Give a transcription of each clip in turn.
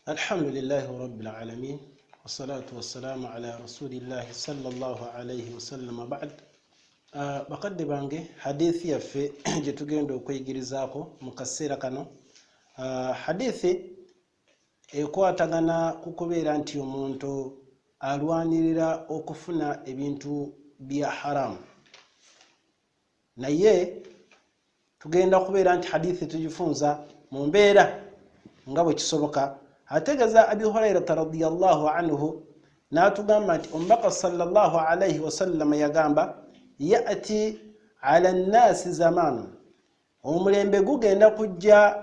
Alhamdulillahi rabbil alamin, wassalatu wassalamu ala rasulillahi sallallahu alayhi wasallam. Ba'd, bakadde bange, hadithi yaffe gye tugenda okweyigirizaako mu kaseera kano, hadithi ekwatagana ku kubeera nti omuntu alwanirira okufuna ebintu bya haramu. Naye tugenda kubeera nti hadithi tugifunza mu mbeera nga bwe kisoboka. Ategeeza Abi Hurairata radiyallahu anhu n'atugamba nti omubaka sallallahu alaihi wasallama yagamba, yati ala nnasi zamanu, omulembe gugenda kujja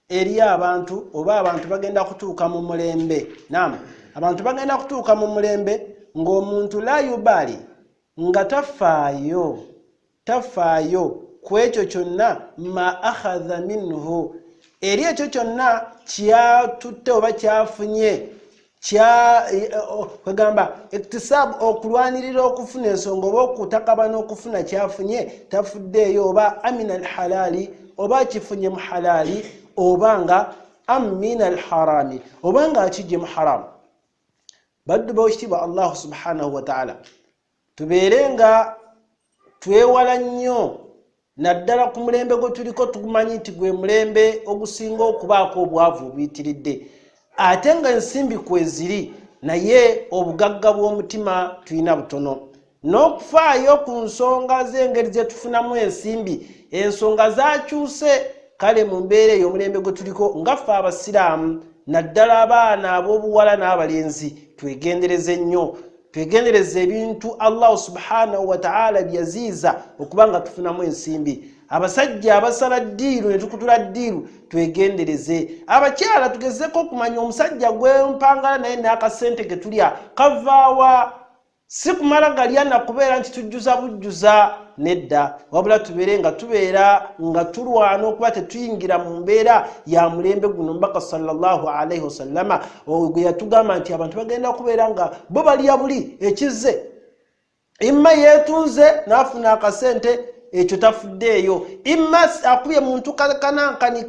eri abantu, oba abantu bagenda kutuuka mu mulembe. Naam, abantu bagenda kutuuka mu mulembe ng'omuntu la yubali, nga tafaayo ku ekyo kyonna, ma akhadha minhu, eri ekyo kyonna kyatutte oba kyafunye, kwegamba iktisaabu, okulwanirira okufuna ensonga oba okutakabana okufuna kyafunye, tafuddeeyo oba amina alhalaali, oba akifunye mu halaali, oba nga amina alharami, oba nga akijje mu haramu. Baddu b'ekitiibwa Allahu subhanahu wataala, tubeere nga twewala nnyo naddala ku mulembe gwe tuliko. Tumanyi nti gwe mulembe ogusinga okubaako obwavu obuyitiridde, ate nga ensimbi kweziri, naye obugagga bw'omutima tulina butono. N'okufaayo ku nsonga z'engeri ze tufunamu ensimbi, ensonga zakyuse. Kale mu mbeera eyo, omulembe gwe tuliko nga ffe abasiraamu, naddala abaana ab'obuwala n'abalenzi, twegendereze nnyo, twegendereze ebintu Allahu subhanahu wataala byaziiza okuba nga tufunamu ensimbi. Abasajja abasala ddiiru ne tukutula ddiiru, twegendereze. Abakyala, tugezeko okumanya omusajja gwempangala naye n'akasente ke tulya kavaawa. Si kumala galya nakubeera nti tujjuza bujjuza, nedda, wabula tubeere nga tubeera nga tulwana okuba tetuyingira mu mbeera ya mulembe guno omubaka sallallahu alaihi wasallama gwe yatugamba nti abantu bagenda kubeera nga bo balya buli ekizze. Imma yeetunze n'afuna akasente, ekyo tafuddeeyo. Imma akubye muntu kanankani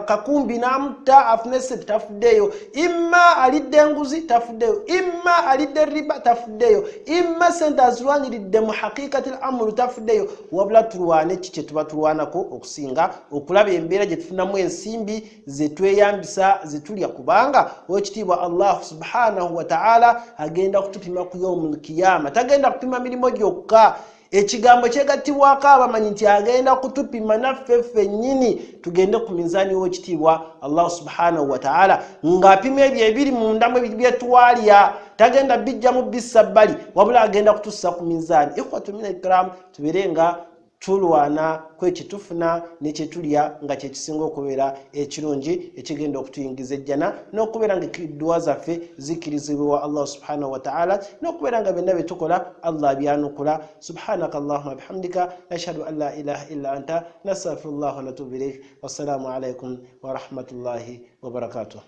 kakumbi n'amutta afune sente, tafuddeeyo. Imma alidde enguzi, tafuddeeyo. Imma alidde riba, tafuddeeyo. Imma sente azirwaniridde mu haqiqati l amuru, tafuddeeyo. Wabula tulwane ki kye tuba tulwanako okusinga okulaba embeera gye tufunamu ensimbi zetweyambisa, zetulya, kubanga owekitiibwa Allahu subhanahu wataala agenda kutupima ku yaumu lkiyama. Tagenda kupima mirimu gyokka, ekigambo kyegattibwako abamanyi nti agenda kutupima naffe ffennyini, tugende ku minzaani w'ekitiibwa Allahu subhanahu wataala ng'apima ebyo ebiri mundamu byetwalya. Tagenda bijjamu bissa bbali, wabula agenda kutussa ku minzaani. Ikhwatu min alkiram, tubeere nga tulwana kwekitufuna nekyetulya nga kyekisinga okubeera ekirungi ekigenda okutuyingiza ejjana, n'okubeera nga edduwa zaffe zikkirizibwa Allah subhanahu wataala, n'okubeera nga byonna byetukola Allah abyanukula. Subhanaka allahuma bihamdika, nashhadu an la ilaha illa anta, nastaghfirullah wanatubu ilaik. Wassalaamu alaikum warahmatullahi wabarakatuh.